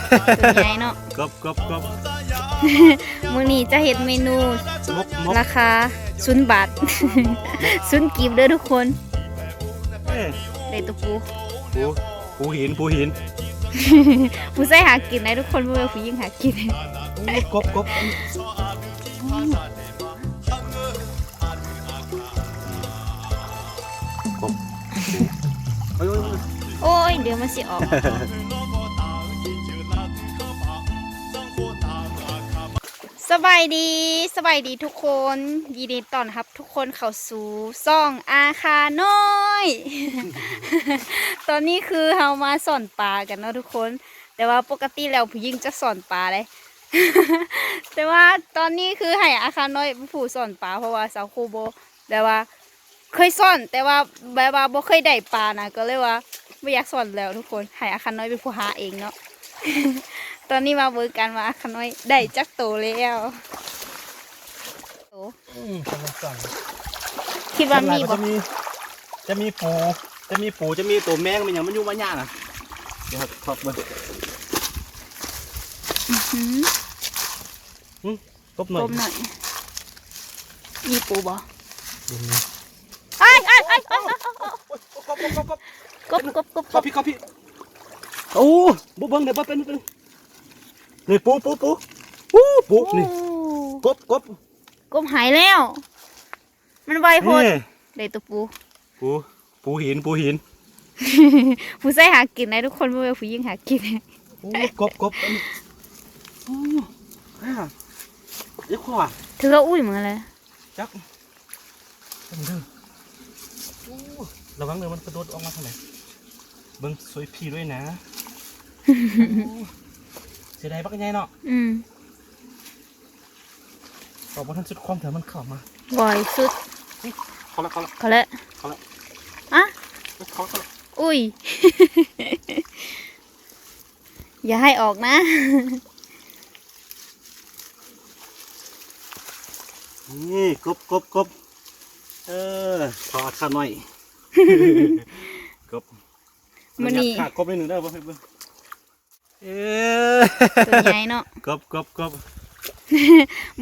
ຕົວໃຫຍ່ເນາະ ກົບ ກົບ ກົບ ມື້ນີ້ຈະເຮັດເມນູ ໝົກ ໝົກ ລາຄາສູນບາດ ສູນກີບເດີທຸກຄົນ ເອີ ໄດ້ຕົວປູ ປູ ປູຫີນ ປູຫີນ ຜູ້ຊາຍຫາກິນໄດ໋ທຸກຄົນ ບໍ່ແມ່ນຜູ້ຍິງຫາກິນ ໂອ້ ກົບ ກົບ ກົບ ໂອ້ຍ ໂອ້ຍ ໂອ້ຍ ໂອ້ຍ ດຽວມັນຊິອອກ ສະບາຍດີ ສະບາຍດີທຸກຄົນ ຍິນດີຕ້ອນຮັບທຸກຄົນເຂົ້າສູ່ຊ່ອງອາຄານ້ອຍ ຕອນນີ້ຄືເຮົາມາຊ່ອນປາກັນເນາະທຸກຄົນ ແຕ່ວ່າປົກກະຕິແລ້ວຜູ້ຍິງຈະຊ່ອນປາເດ້ ແຕ່ວ່າຕອນນີ້ຄືໃຫ້ອາຄານ້ອຍເປັນຜູ້ຊ່ອນປາ ເພາະວ່າສາວຄູບໍ່ ແບບວ່າເຄີຍຊ່ອນ ແຕ່ວ່າແບບວ່າບໍ່ເຄີຍໄດ້ປານະ ກໍເລີຍວ່າບໍ່ຢາກຊ່ອນແລ້ວທຸກຄົນ ໃຫ້ອາຄານ້ອຍເປັນຜູ້ຫາເອງເນາະ ຕອນນີ້ມາເບິ່ງກັນວ່າອາຄານ້ອຍໄດ້ຈັກໂຕແລ້ວ ໂຕ ອືມ ກຳລັງສ້ອນ ຄິດວ່າມີບໍ່? ສ່ວນຫຼາຍກໍຈະມີ ຈະມີປູ ຈະມີປູ ຈະມີໂຕແມງ ແມ່ນຫຍັງ ມັນຢູ່ມາຍາກນະ ດຽວເຮົາຈະເຄາະເບິ່ງ ອືຫື ຫຶ ກົບໜ້ອຍ ກົບໜ້ອຍ ມີປູບໍ່? ບໍ່ມີ ອ້າຍ ອ້າຍ ອ້າຍ ອ້າຍ ໂອ້ຍ ກົບ ກົບ ກົບ ກົບ ກົບ ເຂົ້າພີ້ ເຂົ້າພີ້ ໂອ້ ບໍ່ເບິ່ງເດ້ ບໍ່ເປັນ ເປັນ ນີ້ ປູ ປູ ປູ ປູ ປູ ໂອ້ ນີ້ ກົບ ກົບ ກົບຫາຍແລ້ວ ມັນໄວໂພດ ນີ້ ໄດ້ຕົວປູ ປູ ປູຫີນ ປູຫີນ ຜູ້ຊາຍຫາກິນໄດ໋ທຸກຄົນ ບໍ່ແມ່ນຜູ້ຍິງຫາກິນ ໂອ້ ກົບ ກົບ ອັນນີ້ ໂອ້ ອ່າ ເອີ ຂວາ ຖືເອົາອຸ້ຍມາແລ້ວ ຈັບ ເບິ່ງເດີ ໂອ້ ລະວັງເດີ ມັນກະໂດດອອກມາທາງໃດ ເບິ່ງຊ່ວຍພີ່ດ້ວຍນະ ໂອ້ ເສຍດາຍບັກໃຫຍ່ເນາະ ອືມ ເອົາບໍ່ທັນສຸດຄວາມ ແຕ່ມັນເຂົ້າມາ ບໍ່ໃຫ້ສຸດ ເຂົ້າແລ້ວ ເຂົ້າແລ້ວ ເຂົ້າແລ້ວ ເຂົ້າແລ້ວ ອະ ເຂົ້າແລ້ວ ອຸ້ຍ ຢ່າໃຫ້ອອກນະ ນີ້ ກົບ ກົບ ກົບ ເອີ ຂໍອາຄານ້ອຍ ກົບ ມື້ນີ້ ຢາກຂາກົບໜ້ອຍໜຶ່ງເດີ ບໍ່ໃຫ້ເບິ່ງ ເອີ ຕົວໃຫຍ່ເນາະ ກົບ ກົບ ກົບ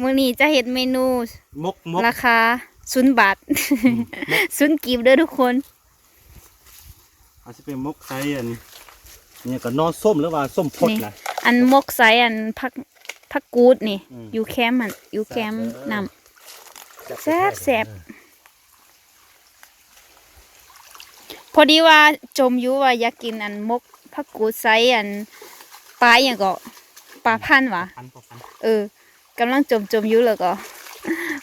ມື້ນີ້ຈະເຮັດເມນູ ໝົກ ໝົກ ລາຄາສູນບາດ ອືມ ໝົກ ສູນກີບເດີທຸກຄົນ ອາດຊິເປັນໝົກໃສ່ອັນ ອີຫຍັງກໍໜໍ່ສົ້ມ ຫຼືວ່າສົ້ມພົດນະ ອັນໝົກໃສ່ອັນຜັກ ຜັກກູດນີ້ ອືມ ຢູ່ແຄມຫັ້ນ ຢູ່ແຄມ ແຊບເດີ ນ້ຳ ແຊບ ແຊບ ແຊບ ເດີ ພໍດີວ່າຈົ່ມຢູ່ວ່າຢາກກິນອັນໝົກຜັກກູດໃສ່ອັນປາອີຫຍັງເກາະ ປາພັນຫວາ ປາພັນ ປາພັນ ເອີ ກຳລັງຈົ່ມໆຢູ່ ແລ້ວກໍ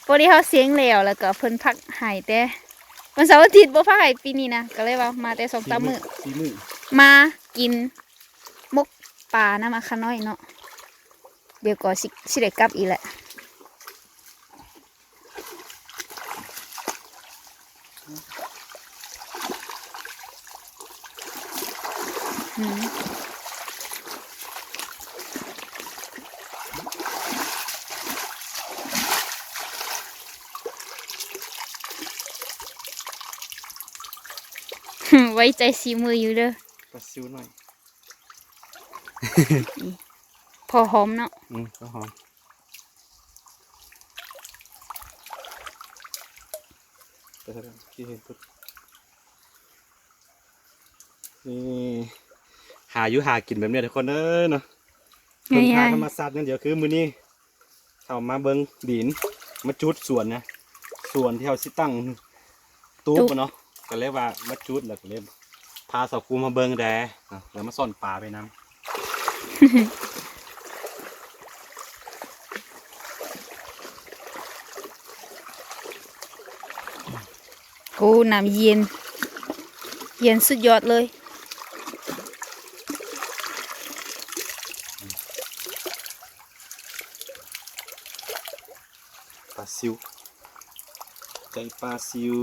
ພໍດີເຮົາເສັງແລ້ວ ແລ້ວກໍເພິ່ນພັກໃຫ້ແຕ່ວັນເສົາອາທິດ ບໍ່ພັກໃຫ້ປີນີ້ນະ ກໍເລີຍວ່າມາແຕ່ສອງສາມມື້ ສີ່ມື້ ມາກິນໝົກປານຳອາຄານ້ອຍເນາະ ດຽວກໍຊິ ຊິໄດ້ກັບອີກແຫຼະ ອືມ ໄວ້ໃຈສີມືຢູ່ເດີ ປາຊິວໜ້ອຍ ພໍຫອມເນາະ ອືມ ພໍຫອມ ໄປທາງນັ້ນ ທີ່ເຫັນພຸ້ນ ນີ້ ຫາຢູ່ຫາກິນແບບນີ້ທຸກຄົນເອີຍເນາະ ເບິ່ງທາງທຳມະຊາດຢ່າງດຽວ ຄືມື້ນີ້ເຮົາມາເບິ່ງດິນ ມາຈູດສວນນະ ສວນທີ່ເຮົາຊິຕັ້ງຕູບເນາະ ກໍເລີຍວ່າມາຈູດ ແລ້ວກໍເລີຍ ພາສາວຄູມາເບິ່ງແດ່ເນາະ ແລ້ວມາຊ່ອນປາໄປນຳ ໂອ້ ນ້ຳເຢັນ ເຢັນສຸດຍອດເລີຍ ປາຊິວ ໃຈປາຊິວ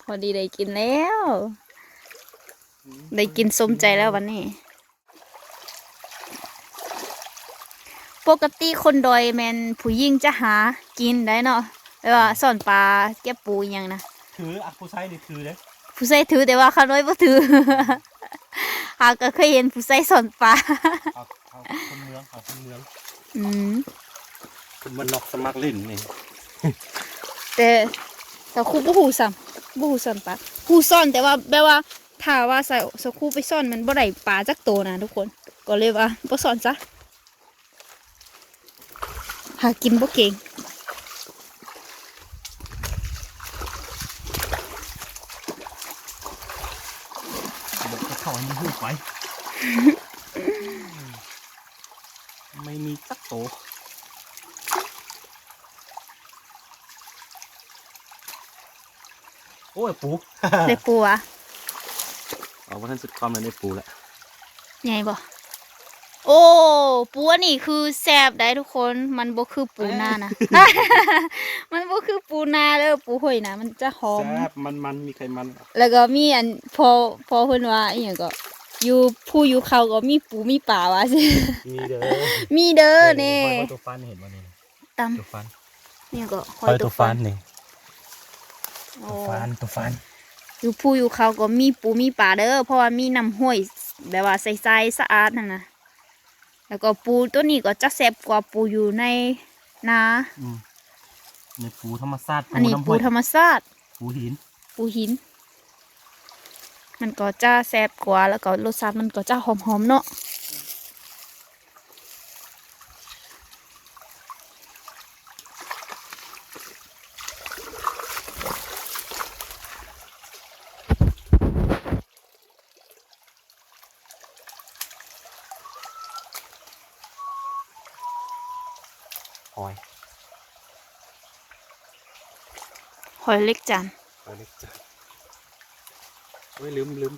ພໍດີໄດ້ກິນແລ້ວ ໄດ້ກິນສົມໃຈແລ້ວບັດນີ້ ປົກກະຕິຄົນດອຍແມ່ນຜູ້ຍິງຈະຫາກິນໄດ໋ເນາະ ແບບວ່າຊ່ອນປາ ເກັບປູອີ່ຫຍັງນະ ຖື ອະ ຜູ້ຊາຍນີ້ຖືເດ້ ຜູ້ ຜູ້ຊາຍຖື ແຕ່ວ່າຂ້ານ້ອຍບໍ່ຖື. ຫາກໍເຄີຍເຫັນຜູ້ຊາຍສອນປາ. ເຂົາ ເຂົາຄົນເມືອງ ເຂົາຄົນເມືອງ. ອືມ ຄົນບ້ານນອກສະໝັກຫຼິ້ນນີ້. ແຕ່ສາວຄູບໍ່ຮູ້ຊ້ຳ ບໍ່ຮູ້ສອນປາ. ຮູ້ສອນ ແຕ່ວ່າແບບວ່າ ຖ້າວ່າສາວ ສາວຄູໄປສອນ ມັນບໍ່ໄດ້ປາຈັກໂຕນະທຸກຄົນ. ກໍເລີຍວ່າບໍ່ສອນຊະ. ຫາກິນບໍ່ເກັ່ງ. ບອກໃຫ້ເຂົາໃຫ້ມັນຮູ້ໄປ. ໄມ່ມີຈັກໂຕ. ໂອ້ຍ ປູ ໄດ້ປູຫວາ? ເອົາ ບໍ່ທັນສຸດຄວາມເລີຍ ໄດ້ປູແລ້ວ. ໃຫຍ່ບໍ່? ໂອ້ ປູອັນນີ້ຄືແຊບໄດ໋ທຸກຄົນ. ມັນບໍ່ຄືປູນານະ ມັນບໍ່ຄືປູນາເດີ. ປູຫ້ວຍນະ ມັນຈະຫອມ ແຊບ ມັນໆ ມີໄຂມັນ. ແລ້ວກໍມີອັນ ພໍ່ ພໍ່ເພິ່ນວ່າອີ່ຫຍັງກໍ ຢູ່ພູຢູ່ເຂົາກໍມີປູມີປາວ່າຊີ້. ມີເດີ ມີເດີ. ນີ້ ໂຕຟັນ ເຫັນບໍ່ນີ້? ຕຳ ໂຕຟັນ ນີ້ກໍຫອຍໂຕຟັນນີ້. ໂອ້ ໂຕຟັນ ໂຕຟັນ. ຢູ່ພູຢູ່ເຂົາກໍມີປູມີປາເດີ ເພາະວ່າມີນ້ຳຫ້ວຍແບບວ່າໃສໆ ສະອາດຫັ້ນນະ. ແລ້ວກໍປູໂຕນີ້ກໍຈະແຊບກວ່າປູຢູ່ໃນນາ. ອືມ ໃນປູທຳມະຊາດ ອັນນີ້ປູທຳມະຊາດ ປູຫີນ ປູຫີນ. ມັນກໍຈະແຊບກວ່າ ແລ້ວກໍລົດຊາດມັນກໍຈະຫອມໆ ເນາະ. ຫອຍ ຫອຍເຫຼັກຈານ ຫອຍເຫຼັກຈານ. ໂອ້ຍ ລືມ ລືມ.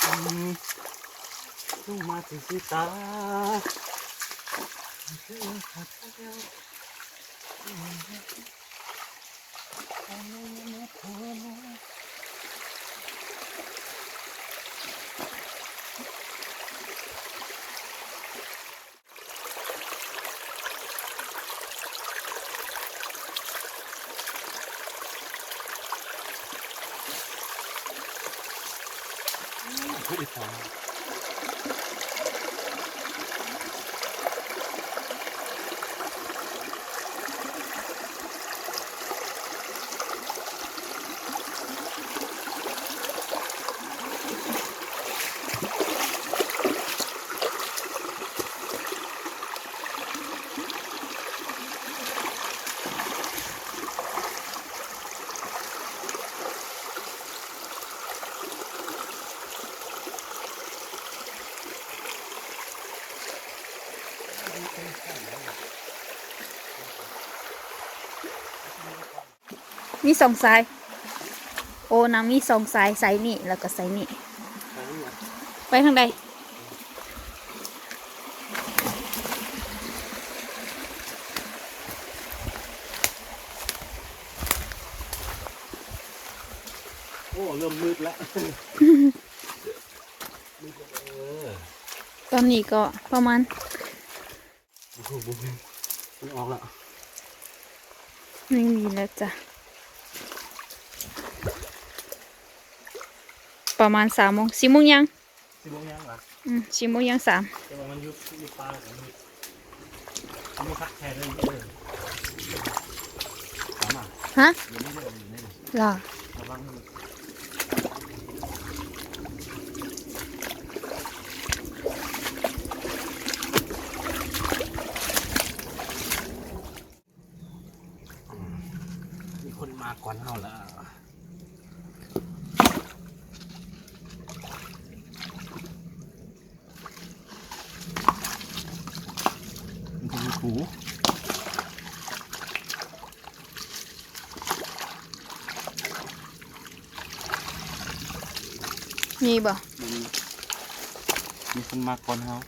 ອືມ ລົງມາຕິດຕາ ມີສອງສາຍ. ໂອ້ ນາງມີສອງສາຍ ສາຍນີ້ ແລ້ວກໍສາຍນີ້. ໄປທາງໃດ? ໂອ້ ເລີ່ມມືດແລ້ວ. ເອີ ຕອນນີ້ກໍປະມານ ບໍ່ຮູ້ ບໍ່ຮູ້ ມັນອອກແລ້ວ. ຍັງມີແລ້ວຈ້ະ ປະມານສາມໂມງ ສີ່ໂມງຍັງ ສີ່ໂມງຍັງຫວາ? ອືມ ສີ່ໂມງຍັງສາມ ແຕ່ວ່າມັນຢູ່ ຢູ່ປ່າ ມັນມີຄັກແທ້ເລີຍ ເອີ ຕາມມາ ຮະ? ຢູ່ໃນເດີ ຢູ່ໃນເດີ ລະ ລະວັງມື. ມີຄົນມາກ່ອນເຮົາແລ້ວ. ມັນຈະມີປູ. ມີບໍ່? ບໍ່ມີ ມີຄົນມາກ່ອນເຮົາ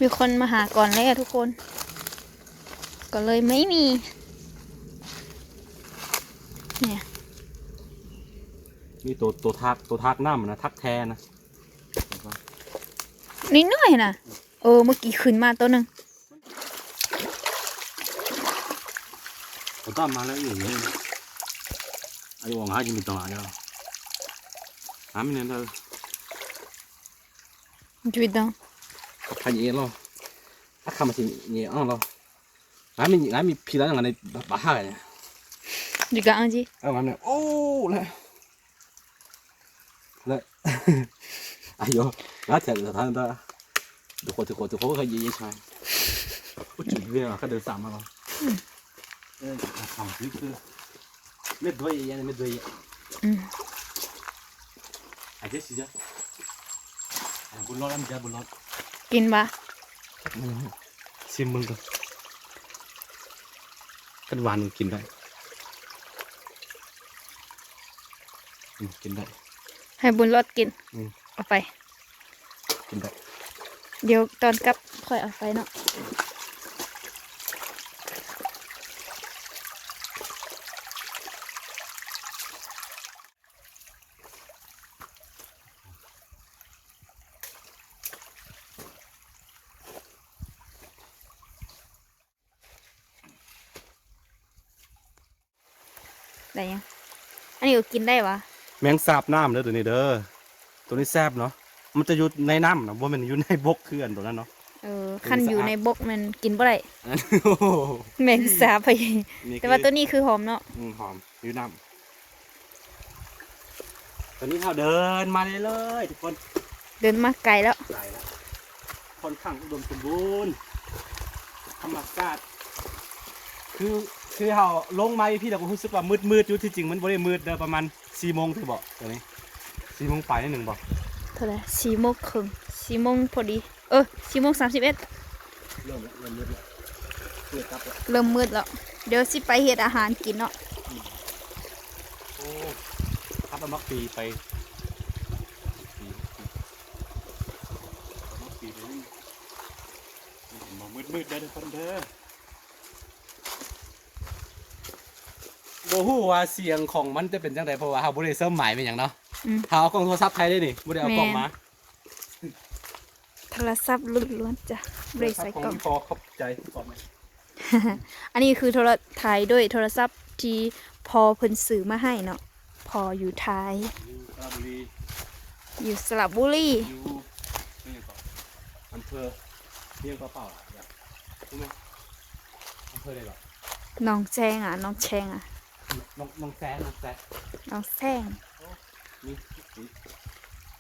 ມີຄົນມາຫາກ່ອນແລ້ວທຸກຄົນ ກໍເລີຍໄມ່ມີ ນີ້ ມີໂຕ ໂຕທາກ ໂຕທາກນ້ຳນະ ທາກແທ້ນະ ນ້ອຍໆນະ. ເອີ ເມື່ອກີ້ຂຶ້ນມາໂຕໜຶ່ງ ບໍ່ຕ້ອງມາແລ້ວ ອີ່ຫຍັງນີ້ ອາຍຸຂອງເຮົາຈະມີຕະຫຼາດແລ້ວ ຫາມັນແນ່ເດີ ຈະໄປຕ້ອງ ຂະເຍໂລ ອາຄາມາຊິເຍອອໂລ ງານມີ ງານມີພີລະ ງານໃນບາຮາເນຍ ດີກາອັນຈີ ເອົາງານເນຍ ໂອ້ ແລະ ແລະ ອາຍຸ ງານແທ້ສະຖານ ທຸກຄົນ ທຸກຄົນ ທຸກຄົນກໍເຍ ເຍ ໃຊ່ ໂອ້ ຈຸດເວລາ ກະເດີນສາມມາແລ້ວ ເອີ ທຳຄື ເມັດດ້ວຍ ເມັດດ້ວຍ ອືມ ອາເຈຊິຈະ ອາ ບຸນລອດ ອາເຈບຸນລອດ ກິນບໍ່? ອືມ ຊິມເບິ່ງກ່ອນ ຄັນຫວານກໍກິນໄດ້ ອືມ ກິນໄດ້ ໃຫ້ບຸນລອດກິນ ອືມ ເອົາໄປ ກິນໄດ້ ດຽວຕອນກັບຄ່ອຍເອົາໄປເນາະ. ໄດ້ຍັງ? ອັນນີ້ກໍກິນໄດ້ຫວາ? ແມງສາບນ້ຳເດີ ໂຕນີ້ເດີ ໂຕນີ້ແຊບເນາະ ມັນຈະຢູ່ໃນນ້ຳນະ ບໍ່ແມ່ນຢູ່ໃນບົກຄືອັນໂຕນັ້ນເນາະ. ເອີ ຄັນຢູ່ໃນບົກແມ່ນກິນບໍ່ໄດ້ ແມງສາບ ແຕ່ວ່າໂຕນີ້ຄືຫອມເນາະ ອືມ ຫອມ ຢູ່ນ້ຳ ຕອນນີ້ເຮົາເດີນມາເລື້ອຍໆ ທຸກຄົນ ເດີນມາໄກແລ້ວ ໄກແລ້ວ ຄ່ອນຂ້າງອຸດົມສົມບູນ ທຳມະຊາດ ຄື ຄືເຮົາລົງມາຢູ່ພີ້ ເຮົາກໍຮູ້ສຶກວ່າມືດໆຢູ່ ທີ່ຈິງມັນບໍ່ໄດ້ມືດເດີ ປະມານສີ່ໂມງ ຖືກບໍ່ ຕອນນີ້ສີ່ໂມງປາຍໜຶ່ງບໍ່ ເທົ່າໃດ ສີ່ໂມງເຄິ່ງ ສີ່ໂມງພໍດີ ເອີ ສີ່ໂມງສາມສິບເອັດ ເລີ່ມແລ້ວ ເລີ່ມມືດແລ້ວ ເລີ່ມມືດແລ້ວ ດຽວຊິໄປເຮັດອາຫານກິນເນາະ. ໂອ້ ຄັບເອົາໝາກປີໄປ ໝາກປີໄປ ມືດໆເດີ ທຸກຄົນເດີ ບໍ່ຮູ້ວ່າສຽງຂອງມັນຈະເປັນຈັ່ງໃດ ເພາະວ່າເຮົາບໍ່ໄດ້ເສີມໄມແມ່ນຫຍັງເນາະ ອືມ ເຮົາເອົາກ້ອງໂທລະສັບໄທເດ້ນີ້ ບໍ່ໄດ້ເອົາກ້ອງມາ ໂທລະສັບລ້ວນໆ ຈ້ະ ບໍ່ໄດ້ໃສ່ກ້ອງ ຂໍຂອບໃຈ ອັນນີ້ຄືໂທລະ ຖ່າຍດ້ວຍໂທລະສັບທີ່ພໍ່ເພິ່ນຊື້ມາໃຫ້ເນາະ ພໍ່ຢູ່ໄທ ຢູ່ສະລະບູລີ ຢູ່ສະລະບູລີ ຢູ່ ນີ້ຫຍັງເກາະ ອຳເພີ ນີ້ຫຍັງເກາະ ເປົ່າ ອາ ຮູ້ໄໝ ອຳເພີໃດເກາະ ໜອງແຊງອະ ໜອງແຊງອະ ໜອງ ໜອງແຊງ ໜອງແຊງ ໜອງແຊງ ໂອ້ ມີທຸກປີ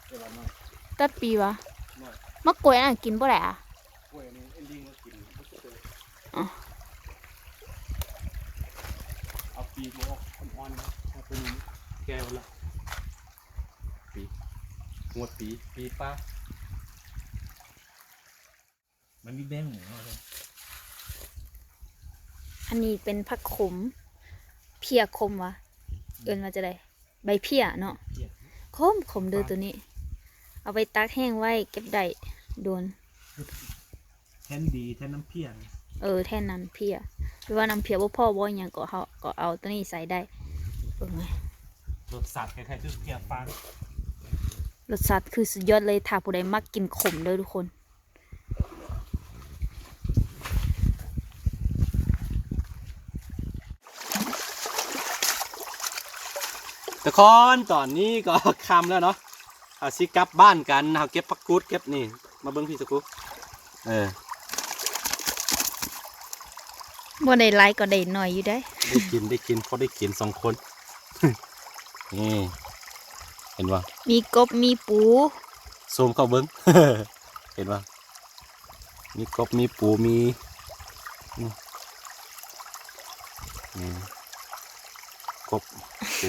ແຕ່ວ່າໜ້ອຍ ຈັກປີວະ ໜ້ອຍ ໝາກກ້ວຍອັນນັ້ນກິນບໍ່ໄດ້ອະ ກ້ວຍອັນນີ້ໄອ້ລິງມາກິນບໍ່ເຄີຍ ອໍ ເອົາປີກມັນອອກອ່ອນໆ ເອົາຕົວນີ້ແກ່ໝົດລະ ປີ ງວດປີ ປີປາຍ ມັນມີແບ່ງເນາະ ອັນນີ້ເປັນຜັກຂົມ ເພຍຂົມຫວາ ເອີ້ນວ່າຈັ່ງໃດ ໃບເພຍເນາະ ເພຍ ຂົມໆເດີໂຕນີ້ ເອົາໄວ້ຕາກແຫ້ງໄວ້ ເກັບໄດ້ດົນ ແທນດີ ແທນນ້ຳເພຍ ເອີ ແທນນ້ຳເພຍ ຫຼືວ່ານ້ຳເພຍບໍ່ພໍບໍ່ຫຍັງກໍເຮົາກໍເອົາໂຕນີ້ໃສ່ໄດ້ ເບິ່ງແມ ລົດຊາດຄ້າຍໆຄືເພຍຟາງ ລົດຊາດຄືສຸດຍອດເລີຍ ຖ້າຜູ້ໃດມັກກິນຂົມເດີທຸກຄົນ. ທຸກຄົນ ຕອນນີ້ກໍຄ່ຳແລ້ວເນາະ ເຮົາຊິກັບບ້ານກັນ ເຮົາເກັບຜັກກູດ ເກັບນີ້ ມາເບິ່ງພີ້ສະກູ ເອີ ບໍ່ໄດ້ຫຼາຍກໍໄດ້ໜ້ອຍຢູ່ເດ້ ໄດ້ກິນ ໄດ້ກິນ ພໍໄດ້ກິນສອງຄົນ ນີ້ ເຫັນບໍ່ ມີກົບ ມີປູ ຊູມເຂົ້າເບິ່ງ ເຫັນບໍ່ ມີກົບ ມີປູ ມີ ນີ້ ນີ້ ກົບ ປູ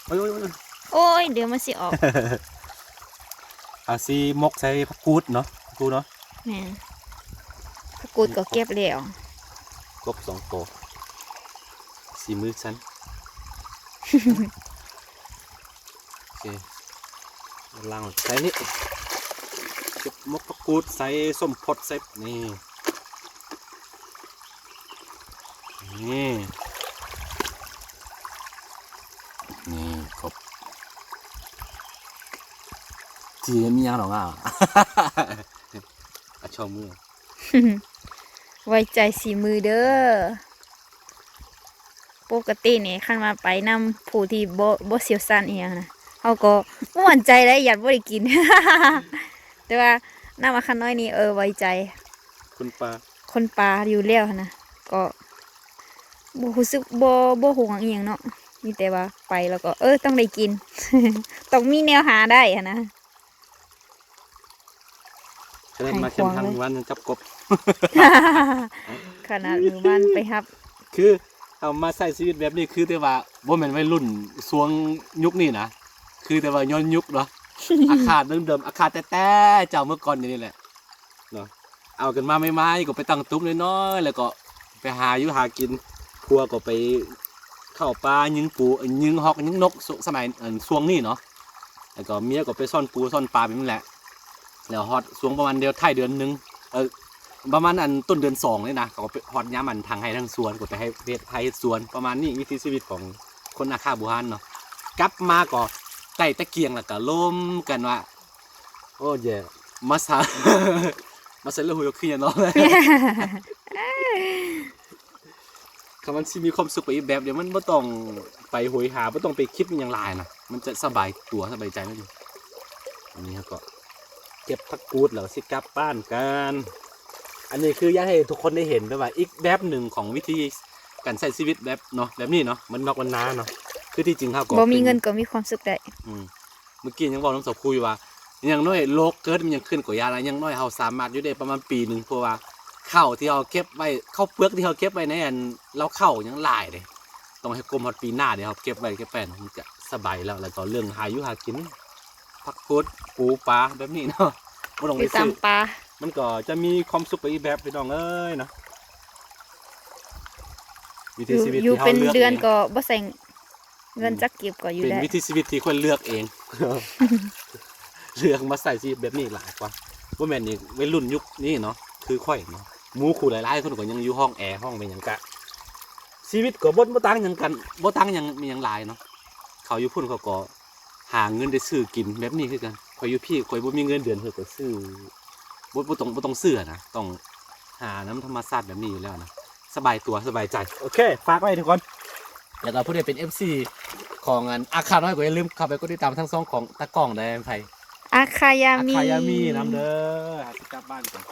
ໂອ້ຍ ໂອ້ຍ ໂອ້ຍ ໂອ້ຍ ດຽວມັນຊິອອກ ເຮົາຊິໝົກໃສ່ຜັກກູດເນາະ ຄູເນາະ ແມ່ນ ຜັກກູດກໍເກັບແລ້ວ ກົບສອງໂຕ ສີມືສັນ ໂອເຄ ລ້າງໃສ່ນີ້ ເກັບໝົກຜັກກູດໃສ່ ສົ້ມພົດໃສ່ ນີ້ ນີ້ ນີ້ ຄົບ ຈີ່ມີຫຍັງດອກງາ ອາ ໂຊມື ໄວ້ໃຈສີມືເດີ. ປົກກະຕິນີ້ ຄັນວ່າໄປນຳຜູ້ທີ່ບໍ່ ບໍ່ຊ່ຽວຊານອີ່ຫຍັງນະ ເຮົາກໍບໍ່ໝັ້ນໃຈໄດ໋ ຢ້ານບໍ່ໄດ້ກິນ ແຕ່ວ່ານຳອາຄານ້ອຍນີ້ ເອີ ໄວ້ໃຈ ຄົນປ່າ ຄົນປ່າຢູ່ແລ້ວຫັ້ນນະ ກໍບໍ່ຮູ້ສຶກ ບໍ່ ບໍ່ຫວງອີ່ຫຍັງເນາະ ມີແຕ່ວ່າໄປແລ້ວກໍ ເອີ ຕ້ອງໄດ້ກິນ ຕ້ອງມີແນວຫາໄດ້ຫັ້ນນະ. ຂະໜາດມາແຄມທາງບ້ານຍັງຈັບກົບ ຂະໜາດໝູ່ບ້ານໄປຮັບ ຄືເຮົາມາໃຊ້ຊີວິດແບບນີ້ ຄືແຕ່ວ່າບໍ່ແມ່ນໄວລຸ້ນຊ່ວງຍຸກນີ້ນະ ຄືແຕ່ວ່າຍ້ອນຍຸກເນາະ ອາຄາດເດີມໆ ອາຄາດແຕ່ໆ ເຈົ້າເມື່ອກ່ອນນີ້ແຫຼະເນາະ ເອົາກັນມາໃໝ່ໆ ກໍໄປຕັ້ງຕຸບນ້ອຍໆ ແລ້ວກໍໄປຫາຢູ່ຫາກິນ ຜົວກໍໄປເຂົ້າປ່າຍິງປູ ຍິງຮອກຍິງນົກ ສະໄໝ ອັນ ຊ່ວງນີ້ເນາະ ແລ້ວກໍເມຍກໍໄປຊ່ອນປູຊ່ອນປາແບບນີ້ແຫຼະ ແລ້ວຮອດຊ່ວງປະມານດຽວທ້າຍເດືອນໜຶ່ງ ເອີ ປະມານອັນຕົ້ນເດືອນສອງນີ້ນະ ເຂົາກໍໄປຮອດຍາມອັນຖາງໄຮ່ຖາງສວນ ກໍໄປໃຫ້ເຮັດໄຮ່ເຮັດສວນ ປະມານນີ້ ວິຖີຊີວິດຂອງຄົນອາຄາບູຮານເນາະ ກັບມາກໍໄຕ້ຕະກຽງ ແລ້ວກໍລົມກັນວ່າ ໂອ້ ແຍ່ ມາຊາ ມາໃສ່ເລື່ອງຫູຍົກຄືຫຍັງເນາະ ຄັນມັນຊິມີຄວາມສຸກໄປອີກແບບດຽວ ມັນບໍ່ຕ້ອງໄປໂຫຍຫາ ບໍ່ຕ້ອງໄປຄິດຫຍັງຫຼາຍນະ ມັນຈະສະບາຍຕົວສະບາຍໃຈນັ້ນເອງ. ອັນນີ້ເຮົາກໍເກັບຜັກກູດແລ້ວຊິກັບບ້ານກັນ. ອັນນີ້ຄືຢາກໃຫ້ທຸກຄົນໄດ້ເຫັນແບບວ່າອີກແບບໜຶ່ງຂອງວິທີການໃຊ້ຊີວິດແບບເນາະ ແບບນີ້ເນາະ ມັນນອກມັນນາເນາະ. ຄືທີ່ຈິງເຮົາກໍບໍ່ມີເງິນກໍມີຄວາມສຸກໄດ້. ອືມ. ເມື່ອກີ້ຍັງເວົ້ານຳສາວຄູຢູ່ວ່າ ຢ່າງໜ້ອຍໂລກເກີດມັນຫຍັງຂຶ້ນກໍຢ່າລະ ຢ່າງໜ້ອຍເຮົາສາມາດຢູ່ໄດ້ປະມານປີໜຶ່ງ ເພາະວ່າເຂົ້າທີ່ເຮົາເກັບໄວ້ ເຂົ້າເປືອກທີ່ເຮົາເກັບໄວ້ໃນອັນເລົ້າເຂົ້າຍັງຫຼາຍເດ້ ຕ້ອງໃຫ້ກົມຮອດປີໜ້າເດ້ ເຮົາເກັບໄວ້ເກັບໄປນະ ມັນກະສະບາຍແລ້ວ. ແລ້ວກໍເລື່ອງຫາຢູ່ຫາກິນ ຜັກກົດ ປູປາແບບນີ້ເນາະ ບໍ່ຕ້ອງໄປຊື້ ມັນກໍຈະມີຄວາມສຸກໄປອີກແບບ ພີ່ນ້ອງເອີຍເນາະ. ວິຖີຊີວິດທີ່ເຮົາເລືອກເອງ ຢູ່ເປັນເດືອນກໍບໍ່ໃຊ້ ເງິນຈັກກີບກໍຢູ່ໄດ້ ເປັນວິຖີຊີວິດທີ່ຂ້ອຍເລືອກເອງ ເລືອກມາໃຊ້ຊີວິດແບບນີ້ຫຼາຍກວ່າ. ບໍ່ແມ່ນນີ້ ໄວລຸ້ນຍຸກນີ້ເນາະ ຄືຂ້ອຍເນາະ ໝູ່ຄູ່ຫຼາຍໆຄົນກໍຍັງຢູ່ຫ້ອງແອ ຫ້ອງແມ່ນຫຍັງກະ ຊີວິດກໍບໍ່ ບໍ່ຕ່າງຫຍັງກັນ ບໍ່ຕ່າງຫຍັງ ມີຫຍັງຫຼາຍເນາະ. ເຂົາຢູ່ພຸ້ນເຂົາກໍຫາເງິນໄດ້ຊື້ກິນແບບນີ້ຄືກັນ. ຂ້ອຍຢູ່ພີ້ ຂ້ອຍບໍ່ມີເງິນເດືອນ ຂ້ອຍກໍຊື້ ບໍ່ ບໍ່ຕ້ອງ ບໍ່ຕ້ອງຊື້ນະ ຕ້ອງຫານຳທຳມະຊາດແບບນີ້ຢູ່ແລ້ວນະ ສະບາຍຕົວສະບາຍໃຈ. ໂອເຄ ຝາກໄວ້ທຸກຄົນ ແລ້ວກໍຜູ້ໃດເປັນເອັຟຊີຂອງອັນອາຄານ້ອຍກໍຢ່າລືມເຂົ້າໄປກົດຕິດຕາມທັງຊ່ອງຂອງຕາກ້ອງໄດ້ ໃຜ ອາຄາຍາມີ ອາຄາຍາມີນຳເດີ. ຫາຊິກັບບ້ານກ່ອນ